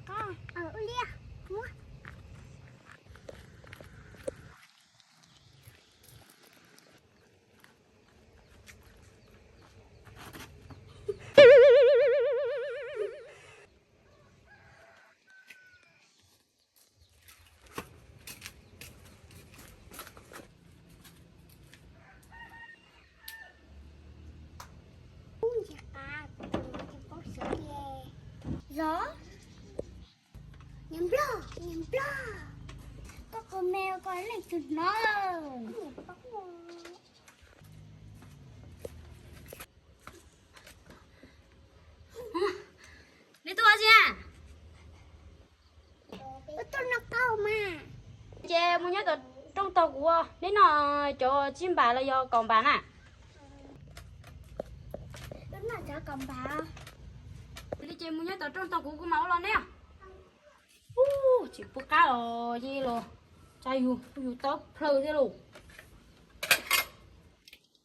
Ua liaj, muab. Zov. Niam nplog, niam nplog. Koj qw me koj leej twg hnov lawm. Neb tuaj ua si a? Tuaj noj qaub mas. Ces mus nyob tom rooj tog kuv, neb noj cov tsib npam los yog kaum npam na? Noj cov kaum npam. Li ces mus nyob tom rooj tog kuv, kuv mam ua los neb. Ub, tsis pub qab os, yeej los tsa yus, yus taub plhaw thiab lauj.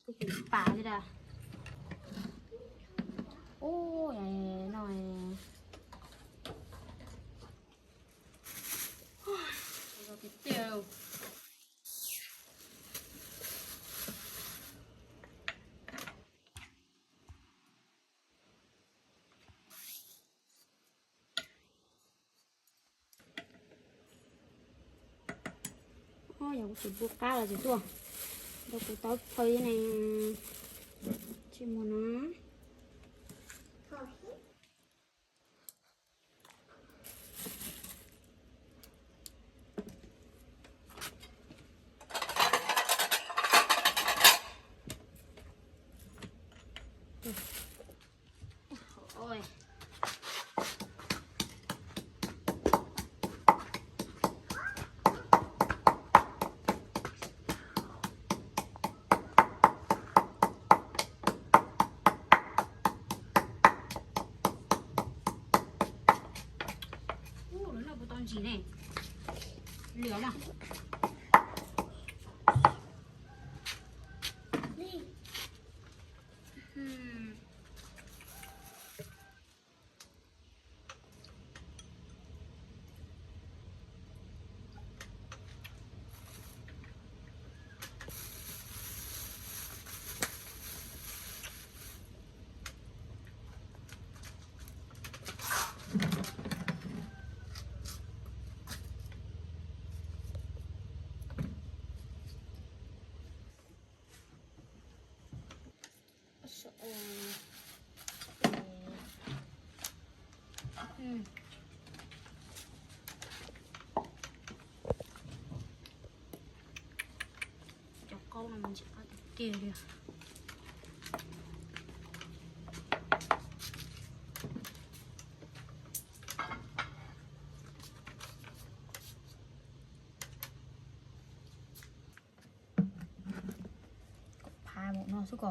Kuv tsis pam li da. Ub, no. Yog kuv tsis pub qab los tsis tuaj, rau kuv taub plhaw ne. Tsis mus na. Ub, lawv noj puas tau ntsis ne. Liam mas. Cov qaub no mas ntsim qab tiag tiag li. Phav mus no xwb ko.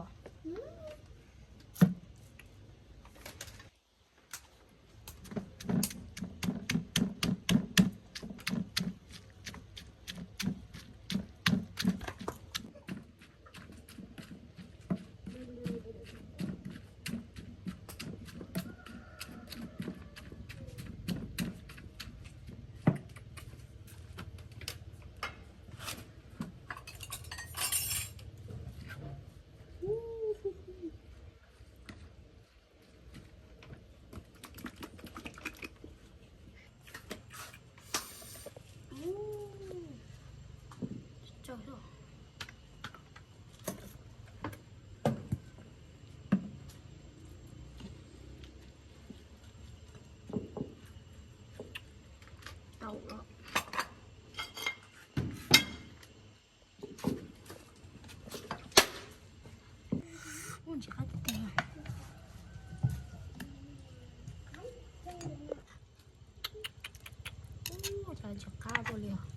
Tau lawm. Ub, ntsim qab tiag tiag. Ub, cas ntsim qab tuaj li os.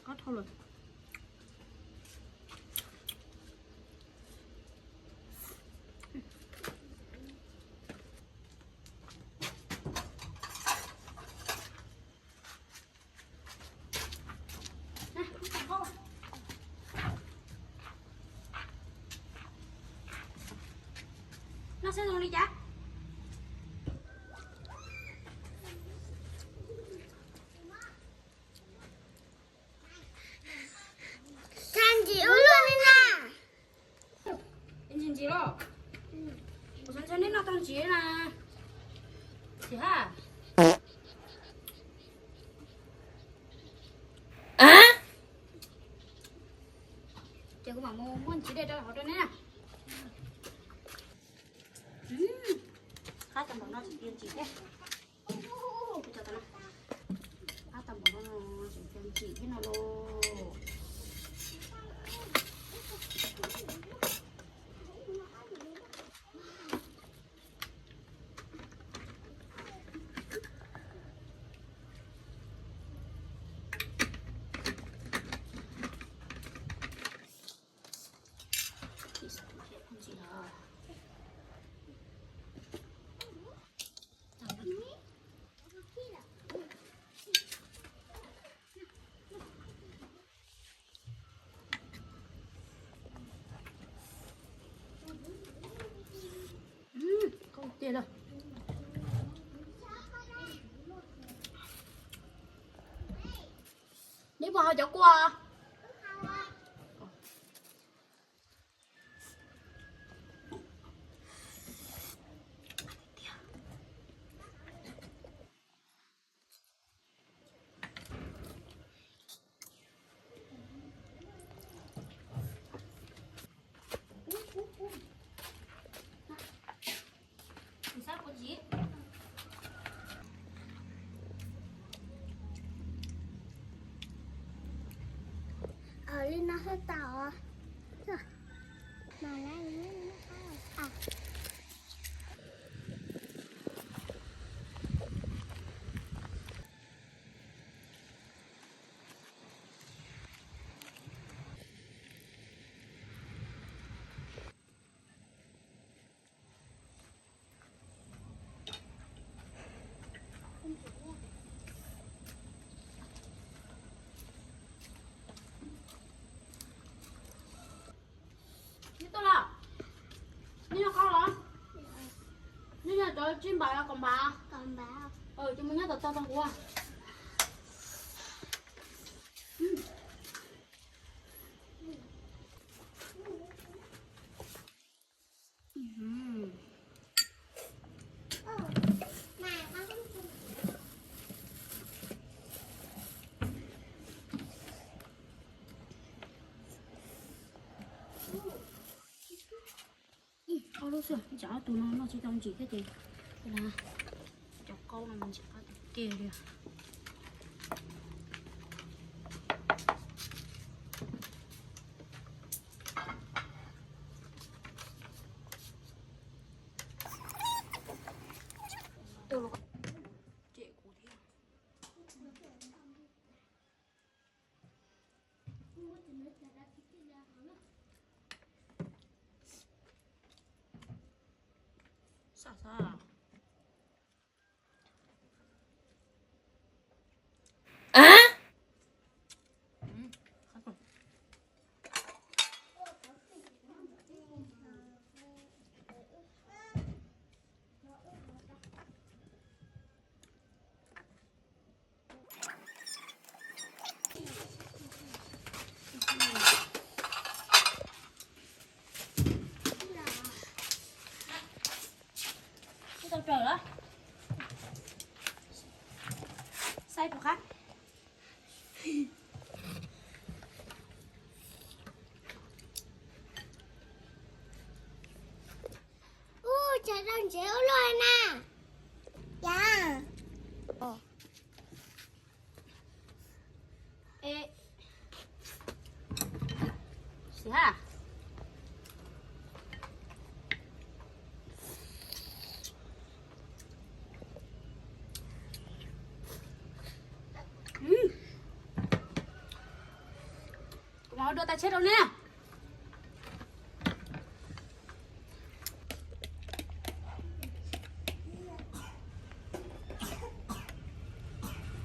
Qab dhau lawm. Xav zoo li cas? Txhob ntsim ua luaj li na. Ntsim ntsim los? Kuv xav ntshe neb noj tau ntsim na. Tsis hab. Ces kuv mam mus muab ntsim dej rau hauv rau neb na. Qab tau npaum no tseem cia ntsim thiab. Qab tau npaum no tseem cia ntsim thiab no lauj. Qab tiag lawm. Neb puas haus cov kua? Li no xwb tau. Neb tuaj los? Neb noj qaub los? Neb noj cov tsib npav los kaum npav? Ces mus nyob tom tog tog kuv. Ob lub xwb, tsam ob tug no noj tsis tau ntsim thiab ces, cov qaub no ntsim qab tiag tiag li. Tau raws lawm. Saib puas qab. Ub, tsam rau ntsev ua luaj na. Cas. Kuv mam ua dua tas tsheb rau neb.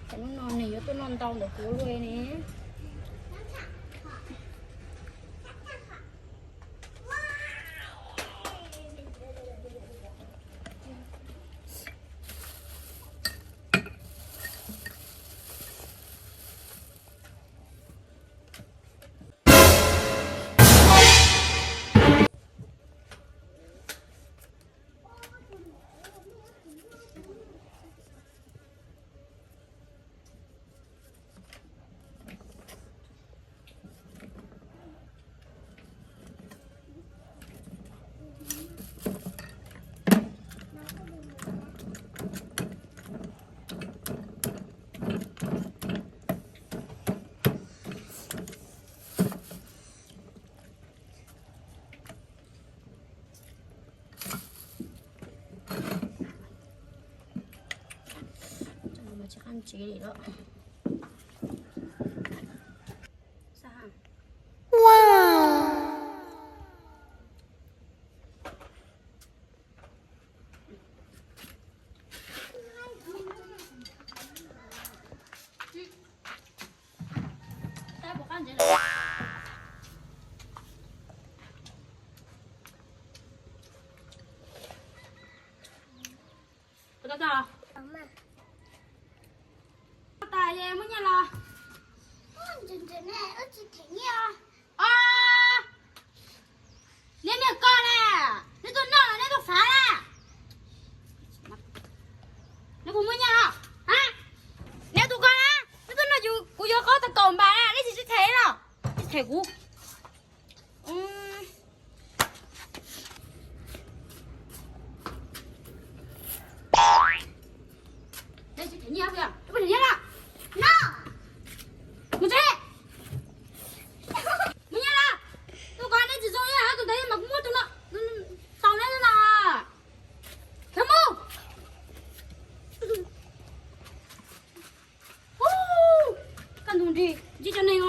Tam hnub no nws yuav tuaj noj ntau ntawm kuv luaj ne. Ntsev li lawm. Tas es muaj nyiaj los? Os, neb niag ko na, neb tuaj noj los neb tuaj fav na? Neb puas muaj nyiaj los? Neb tus ko na, neb tuaj noj kuv yuav qaub tag kaum npam na, neb tsis sib them los? Sib them kuv. Mus tsev. Mus nyiaj los? Tus ko neb tsis zoo li, tus ntawd mas kuv muab tus no tau neb no. Khiav mus. Kaj ntug nrig ntsib cov neeg